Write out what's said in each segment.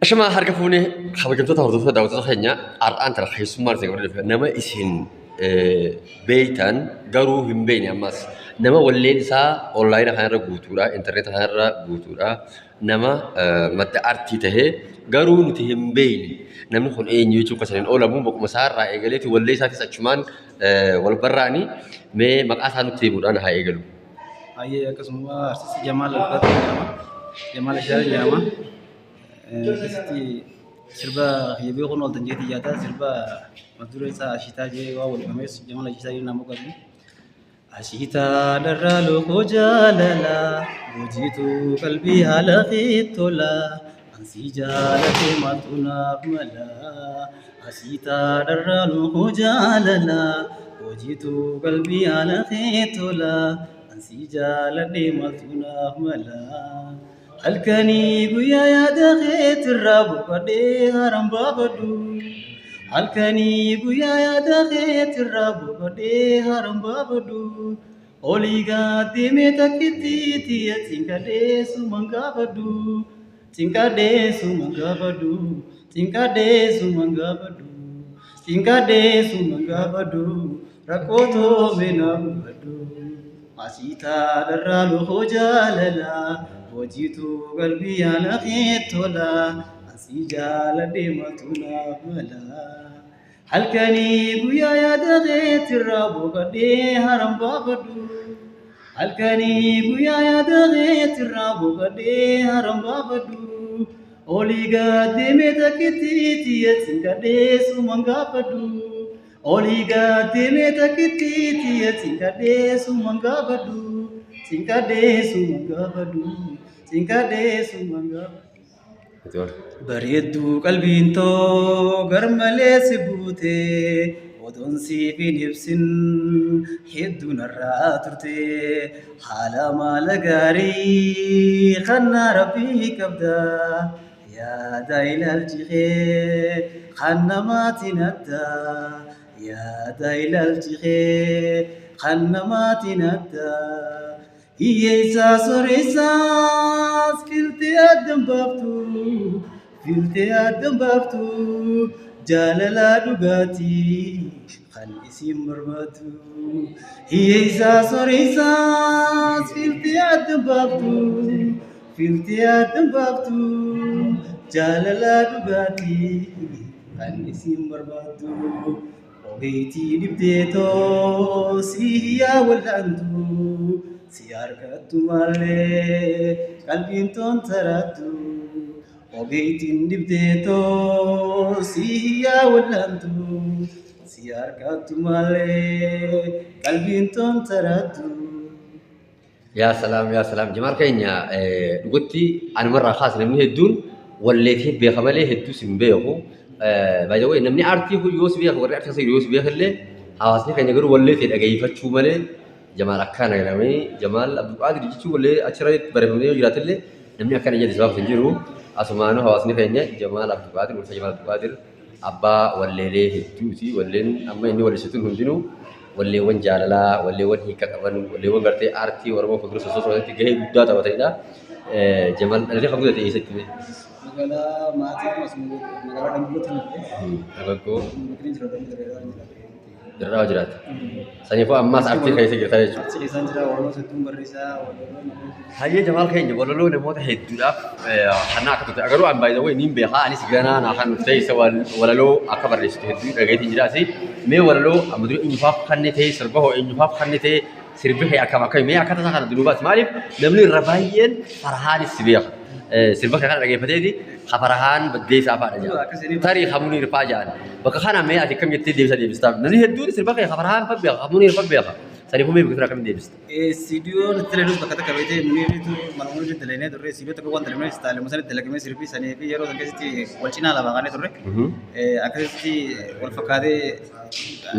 Ashamaa harka fuunee kabajamtoota hordoftoota daawwattoota keenya har'aan tana keessummaan isin qabadhe dhufe nama isin beeytan garuu hin beeyne ammas nama walleen isaa onlaayina kanarra guutuudha intarneeta kanarra guutuudha nama madda artii tahee garuu nuti hin beeyne namni kun eenyu jechuun kan hin oolamu boquma isaarraa eegaleeti wallee isaatis achumaan wal barraani mee maqaa isaa nutti himuudhaan haa eegalu. Baay'ee akkasuma artisti Jamaal Alfaat jedhama. Jamaal Ashaar jedhama. Akkasitti sirba kiyya beekuun ooltan jeetii yaada sirba mata dureen isaa Ashiitaa jee waa wal qabees Jamaal Ashiitaa jedhu nama qabdi. Ashiitaa dharraa lookoo jaalala hojiitu qalbii haala tola ansii jaalate maaltu naaf mala. Ashiitaa dharraa lookoo jaalala hojiitu qalbii haala tola ansii jaaladhe maaltu naaf mala. Halkanii guyyaa yaada keetirraa boqodhee haran baafadhu. Halkanii guyyaa yaada keetirraa boqodhee haran baafadhu. Olii gaaddimee takkitti tiyya cinqadhee suman gaafadhu. Cinqadhee suman gaafadhu. Cinqadhee suman gaafadhu. Cinqadhee suman gaafadhu. Rakkoo toomee naa hubadhu. Asiitaa dharraa lookoo jaalalaa. Hojiitu qalbii yaala tola. Asii jaaladhee maaltu naaf mala. Halkanii guyyaa yaada keetirraa boqodhee haran baafadhu. Halkanii guyyaa yaada keetirraa boqodhee haran baafadhu. Olii gaaddimee takkitti tiyya cinqadhee suman gaafadhu. Olii gaaddimee takkitti tiyya cinqadhee suman gaafadhu. Cinqadhee suman gaafadhu. Cinqadhee suman gaafadhu. Bareedduu qalbiin too garmalee si buute odoon siif hin ibsin hedduu narraa turte haala maala gaarii kan rabbii qabda yaada ilaalchi kee kan namaatiin adda yaada ilaalchi kee kan namaatiin adda. Hiyyeessaa sooressaas filtee addan baaftu filtee addan baaftu jaalala dhugaatii kan isin barbaadu. Hiyyeessaa sooressaas filtee addan baaftu filtee addan baaftu jaalala dhugaatii kan isin barbaadu. Ogeettii dhibdee too si yaa wal'aantu si harkattu malee qalbiin toon tarattu. Ogeettiin dhibdee too si yaa wal'aantu si harkattu malee qalbiin toon tarattu. Yaa salaam yaa salaam Jamaal keenya dhugatti anumarraa kaase namni hedduun walleetee beeka malee hedduus hin beeku. By the way namni aartii kun yoo si beeka warri aartii keessa yoo si beeka illee hawaasni keenya garuu walleetee dhageeffachuu malee Jamaal akkana jedhamee Jamaal Abdulqaadir jechuun wallee achirra barreeffamee yoo jiraate illee namni akkana jedhe sababa hin jiru. Asumaanuu hawaasni keenya Jamaal Abdulqaadir Wallisaa Jamaal Abdulqaadir abbaa walleelee hedduuti. Walleen amma inni wallisu hundinuu walleewwan jaalalaa, walleewwan hiika qaban, walleewwan gartee aartii Oromoo fuuldura sosoosuu keessatti gahee guddaa taphatanidha. Jamaal dhalatee kan guddate eessatti mee? Magaalaa maatii magaalaa Dambootti naqee. Dargaggoo Bakni jira Damboo jira. Dirraa jiraata. Saniifuu ammaas aartii keessa jirta jechuudha. Achi keessaan jira walaloo hedduun barreessaa walaloo. Hayyee Jamaal keenya walaloo namoota hedduudhaaf kan akka turte garuu an baay'ee wayii niin beekaa anis ganaa naa kan ta'e isa walaloo akka barreessitu hedduu dhageetiin jiraasi. Mee walaloo amma dura eenyufaaf kanne ta'e sirba hoo eenyufaaf kanne ta'e sirbi kee akkam akkami mee akka tasaa kana dunubaas maaliif namni irra baay'een Farhaanis si beeka. Sirba kee kana dhageeffateeti ka Farhaan Baddeessaa fa'aadha jedha. Tarii ka Muniir fa'aa jedhan. Bakka kana mee ati akkam jettee deebisa deebistaaf? Namni hedduun sirba kee ka Farhaan fa'a beeka ka Muniir fa'a beeka. Saniifuu mee biqiltuu akkamiin deebista? Istiidiyoon itti dalagnu bakka takka beekee Muniiritu mana Muniiritti dalagnee turre istiidiyoo tokko waan dalagnee istaalima sanatti dalagamee sirbii sanii fi yeroo san keessatti wal cinaa lafaa kaanee turre. Akkasitti wal fakkaatee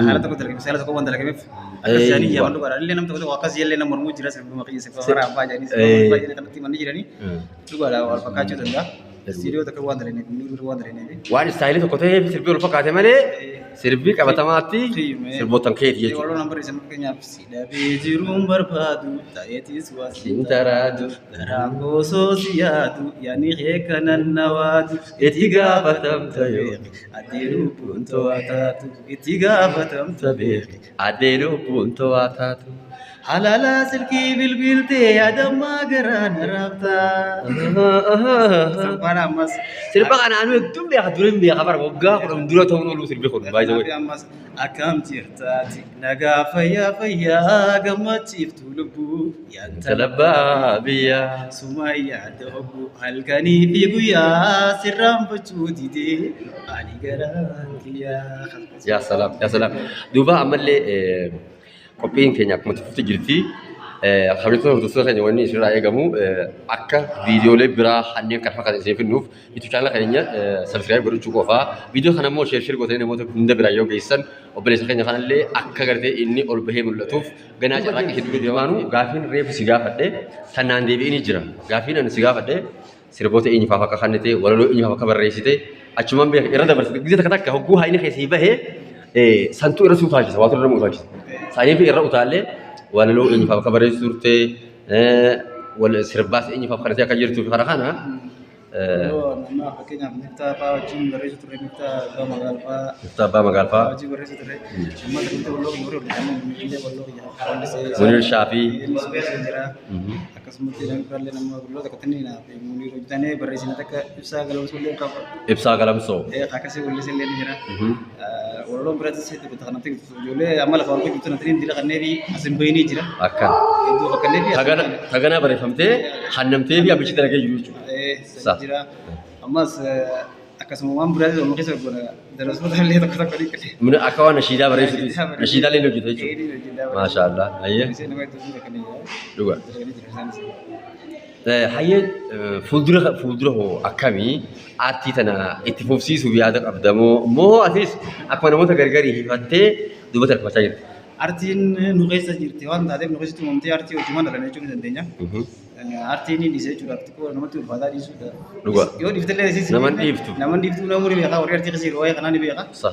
haala tokko dalagame haala tokko waan dalagameef akkas jedhanii yaaman dhugaadha. Illee nam tokko tokko akkas illee nama mormuu jira sirbi maqii sirba bara abbaa jedhanii sirba abbaa jedhanii kanatti manni jiranii dhugaadha wal fakkaachuu danda'a. Istiidiyoo takka waan dalagneef, Muniir bira waan dalagneef. Waan istaayilii tokko ta'eef sirbii wal fakkaate malee sirbii qabatamaatti sirbootan keeti jechuudha. Waloo nan barreessa, fakkeenyaaf si dhabee jiruun barbaadu ta'eetis waa Siin taraadu. Garaan goosoo si yaadu yaani kee kanan na waadu Itti gaafatamta yoo. Addee lubbuun to'aa taatu itti gaafatamta beeki. Addee lubbuun to'aa taatu. Halaalaa silkii bilbiltee yaadammaa garaa na raabtaa. Sirbaan ammas. Sirba kana anu hedduun beeka, dura hin beeka, bara waggaa 10 dura ta'uun oolu sirbi kun baay'ee Kanaaf ammas akkam jirtaati, nagaa, fayyaa, fayyaa, gammachiiftu lubbuu yaanta Talabbaa biyyaa. Suma yaada obbo halkanii fi guyyaa sirraanfachuu didee ani garaan kiyyaa. Yaa salaam, yaa salaam. Duuba ammallee qophiin keenya akkuma itti fufte jirti. Kabajamtoota hordoftoota keenya, wanni isinirraa eegamu akka viidiyoolee biraa kanneen kana fakkaatan isin finnuuf YouTube channel keenya subscribe godhachuu qofaa. Viidiyoo kana immoo share share gootanii namoota hunda biraa yoo geessan, obboleessa keenya kanallee akka gartee inni ol bahee mul'atuuf ganaa carraaqqii hedduu deemaanu. Gaafiin reefu si gaafadhe tanaan deebi'inii jira. Gaafiin ani si gaafadhe sirboota eenyufaaf akka kannite, walaloo eenyufaaf akka barreessite achumaan beeka irra dabarsite. Gizee takka takka hogguu haayini keessii bahee santuu irra si utaalchisa, waatu irra nama utaalchisa. Saniif irra utaallee walaloo eenyufaaf akka barreessitu turte, sirbaas eenyufaaf kanatee akka jirtuu fi kana kana. Yeroo ammaa fakkeenyaaf Miftaa fa'aa wajjin barreessu turre, Miftaa Abbaa Magaalfaa. Miftaa Abbaa Magaalfaa. Wajjin barreessu turre. Amma sagantaa walloo kiyya warri hojjetan Munirrillee walloo kiyya wallisee. Munir Shaafii. Innis barreessee jira. Akkasumatti namni biraallee nama walloo takka tinni naaf Munir hojjetanii barreessine takka Ibsaa Galamsoo illee qaba. Ibsaa Galamsoo. Akkasii wallisee illee ni jira. Walloon birattis hedduu kanatti ijoollee amma lafa ol jirtu natti dila kanneen fi as hin bayinii jira. Akkan. Hedduu fakkannee fi as hin Tagana tagana barreeffamtee hannamtee fi abbichi dalagee jiru jechuudha. Sadi jira. Ammas akkasuma waan biraatis waluma keessa godha. Darasoota illee tokko tokko ni qile. Muna akka waan nashiidaa barreessuutis nashiidaa illee ni hojjeta jechuudha. Maasha Allah. Hayyee. Nama hedduu jira kan Dhuga. dalaganii jira isaanis. Hayyee, fuuldura fuuldura hoo akkamii, aartii tana itti fufsiisuuf yaada qabdamoo moo atis akkuma namoota gargarii hifattee duubatti harkifachaa jirta? Aartiin nu keessa jirti waan taateef, nu keessatti uumamtee aartii hojiimaan dhalan jechuu ni dandeenya. Aartiin ni dhiise jechuudha. Xiqqoo namatti ulfaataa dhiisuudha. Dhuga. Yoo dhiiftellee isiis Nama hin dhiiftu. Nama hin dhiiftu, namni ni beeka, warri aartii keessa jiru waa'ee kanaa ni beeka. Sa.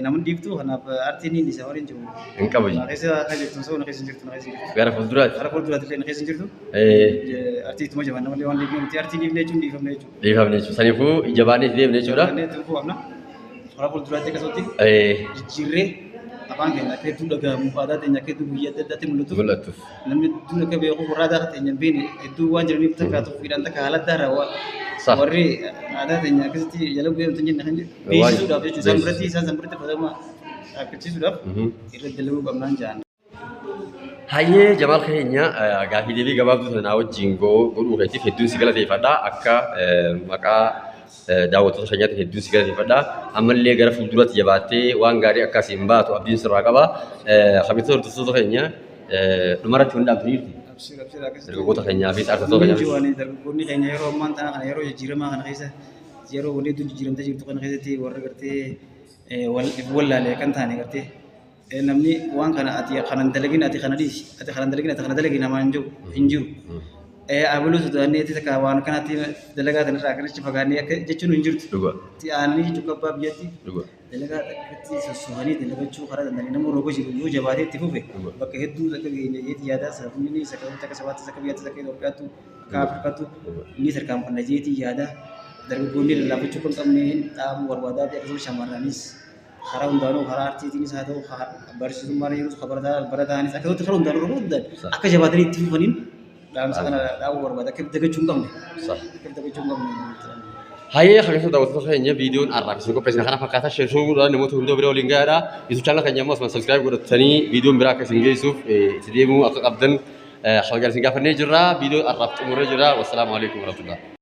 Nama hin dhiiftu, kanaaf aartiin ni dhiisa warri hin jiru. Hin qabu. Na keessa akka jirtu osoo na keessa hin jirtu, na keessa hin jirtu. Gara fuulduraatti. Gara fuulduraatti illee na keessa hin jirtu. Aartii ittuma jabaanna malee waan dhiifne miti. Aartii dhiifne jechuun dhiifamne jechuudha. Dhiifamne jechuudha. Saniifuu jabaannee itti deemne jechuudha. Jabaannee itti fufuu qabna. Karaa fuulduraatti akkasumatti jijjiirree afaan keenya akka hedduu dhagahamu, aadaa teenya akka hedduu guyyaa adda addaatti mul'atuuf Mul'atuuf. Namni hedduun akka beeku, warra aadaa teenya hin beekne hedduu waan jiraniif, takka tuffiidhaan takka haala addaa irraa warri aadaa teenya akkasitti jala bu'ee hin jenne kan beeksisuudhaaf jechuudha. Isaan biratti isaan san biratti fudhatama argachiisuudhaaf irratti dalaguu qabnaan jedhan. Hayyee Jamaal keenya, gaafii deebii gabaabduu sana wajjin godhuu keetiif hedduun si galateeffadha. Akka maqaa daawwattoota keenyaatti hedduun si galateeffadha. Ammallee gara fuulduratti jabaattee waan gaarii akkasiin baatu abdiin sirraa qaba. Kabajamtoota hordoftoota keenya, dhumarratti wanti dhaamtu ni jirti. Abshir, abshir, akkasitti. Dargaggoota keenyaa fi artistoota keenyaa. Jiwaanii dargaggoonni keenya yeroo ammaan tana kana, yeroo jijjiiramaa kana keessa, yeroo wanni hedduun jijjiiramtee jirtu kana keessatti, warra gartee wallaalee kan taane, gartee namni waan kana ati kanan dalagin, ati kana dhiisi, ati kanan dalagin, ati kana dalagi namaan jiru hin jiru. Abaluu sodaannee takka waan kanatti dalagaa tanarraa akkasitti fagaannee akka jechuun hin jirtu. Dhuga. Itti aananii jechuun abbaa biyyatti Dhuga. Dalagaa akkatti sossohanii dalagachuu karaa danda'anii nama roga jiru yoo jabaatee itti fufe bakka hedduu akka geenye jeeti yaadaa. Sabni akka sabaattis, akka biyyaattis, akka Itoophiyaattu, akka Afrikaattu inni tarkaanfanna jeeti yaadaa. Dargaggoonni lallaafachuu kan qabne dhaabuu barbaadaa fi akkasumas shamarranis karaa hundaanuu, karaa aartiitiinis haa ta'u, barsiisummaan jirus, barataanis akkasumatti karaa hundaanuu, roga hundaan akka jabaatanii itti fufaniin dhaamsa kana dhaabuu barbaada, akka dagachuu hin qabne. Akka dagachuu hin qabne. Hayyee, kabajamtoota daawwattoota keenya, viidiyoon har'aaf isin qopheessine kana fakkaata. Share godhaa, namoota hunda bira waliin gahaadha. YouTube channel keenya immoo asuma subscribe godhatanii viidiyoon biraa akka isin geessuuf itti deemuu akka qabdan kabajaan isin gaafannee jirra. Viidiyoo har'aaf xumurree jirra. Wassalaamu alaikum warahmatullah.